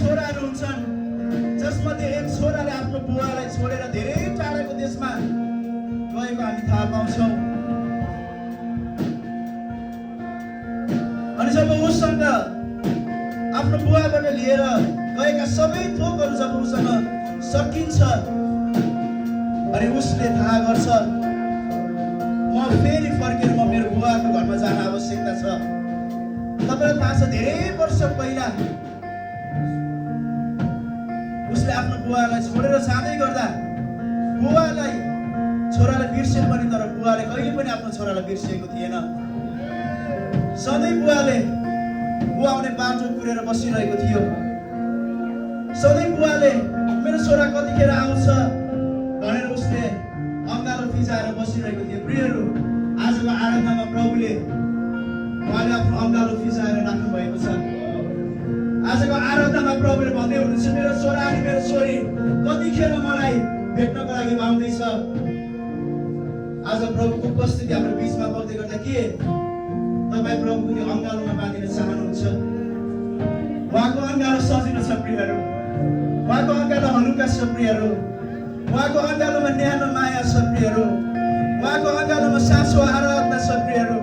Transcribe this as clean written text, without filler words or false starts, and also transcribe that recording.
छोराहरू हुन्छन् जसमध्ये एक छोराले आफ्नो बुवालाई छोडेर धेरै टाढाको देशमा गएको हामी थाहा पाउँछौँ। अनि जब उसँग आफ्नो बुवाबाट लिएर गएका सबै थोकहरू जब उसँग सकिन्छ अनि उसले थाहा गर्छ म फेरि फर्केर म मेरो बुवाको घरमा जान आवश्यकता छ। तपाईँलाई थाहा छ धेरै वर्ष पहिला उसले आफ्नो बुवालाई छोडेर जाँदै गर्दा बुवालाई छोरालाई बिर्से पनि तर बुवाले कहिले पनि आफ्नो छोरालाई बिर्सिएको थिएन। सधैँ बुवाले बुवा आउने बाटो कुरेर बसिरहेको थियो। सधैँ बुवाले मेरो छोरा कतिखेर आउँछ भनेर उसले अँगालो फिजाएर बसिरहेको थियो। प्रियहरू, आजको आराधनामा प्रभुले उहाँले आफ्नो अँगालो फिजाएर राख्नु भएको छ। आजको आराधनामा प्रभुले भन्दै हुनुहुन्छ मेरो छोरा अनि मेरो छोरी कतिखेर मलाई भेट्नको लागि आउँदैछ। आज प्रभुको उपस्थिति हाम्रो बिचमा बग्दै गर्दा के तपाईँ प्रभुको त्यो अँगालोमा बाँधिन चाहनुहुन्छ? उहाँको अँगालो सजिलो छ प्रियहरू, उहाँको अँगालो हलुका छ प्रियहरू, उहाँको अँगालोमा न्यानो माया छ प्रियहरू, उहाँको अँगालोमा साँचो आराधना छ प्रियहरू।